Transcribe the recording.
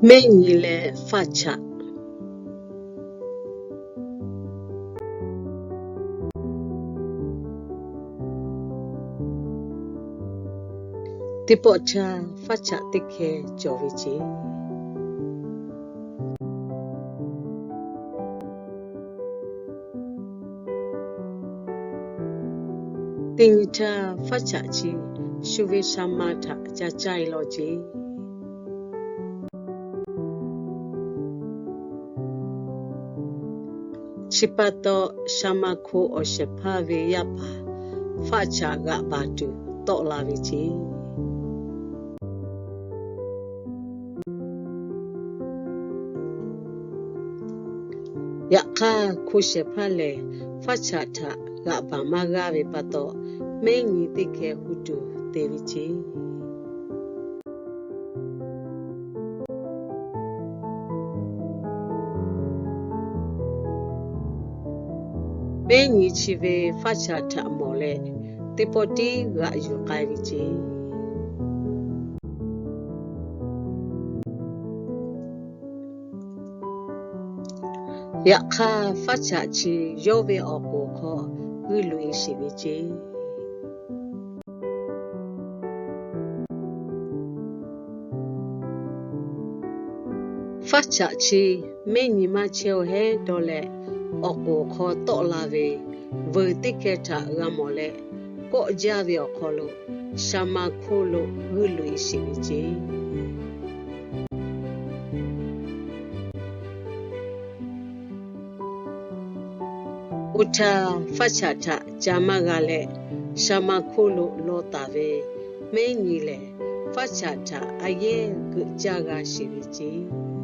Mehˉ nyi leh faˆ chaꞈ. Teˇ pawˆ caˇ faˆ chaꞈ teˇ hkeh cawˬ ve ceˇ. Teˇ nyi htaˇ faˆ chaꞈ chi shu ve sha ma htaꞈ ca caˇ e law ceˇ. Chi pa taw, sha ma hko awˬ shehˍ hpaˇ ve yaˇ paˍ faˆ chaꞈ g'aꞈ baˬ tuˬ tawˆ la ve ceˇ. Yaꞈ hk'aˇ, hko shehˍ hpaˇ lehˬ faˆ chaꞈ htaꞈ g'aꞈ baˬ maˇ g'aˇ ve pa taw, mehˉ nyi teˇ hkeh hu tuˬ te ve ceˇ. Mehˉ nyi chi ve faˆ chaꞈ htaꞈ mawˬ leh, teˇ pawˆ tiˉ g'aꞈ yuˬ k'ai ve ceˇ. Yaꞈ hk'aˇ, faˆ chaꞈ chi yawˇ ve awˬ k'oˍ hk'aw g'uiˇ loꞈ e sheˍ ve ceˇ. Faˆ chaꞈ chi mehˉ nyi maˇ chehˇ-oˬ hehˉ dawˇ leh, awˬ k'oˍ hk'aw tawˆ la ve veuˬ teˇ hkeh htaꞈ g'a mawˬ leh, kawˆ jaˇ ve awˬ hk'aw lo sha ma hko lo g'uiˇ loꞈ e sheˍ ve ceˇ. Oˇ htaˇ, faˆ chaꞈ htaꞈ ca maˇ g'a leh, sha ma hko lo law taˍ ve mehˉ nyi lehˬ, faˆ chaꞈ htaꞈ a yehˉ geuꞈ caˇ g'a sheˍ ve ceˇ.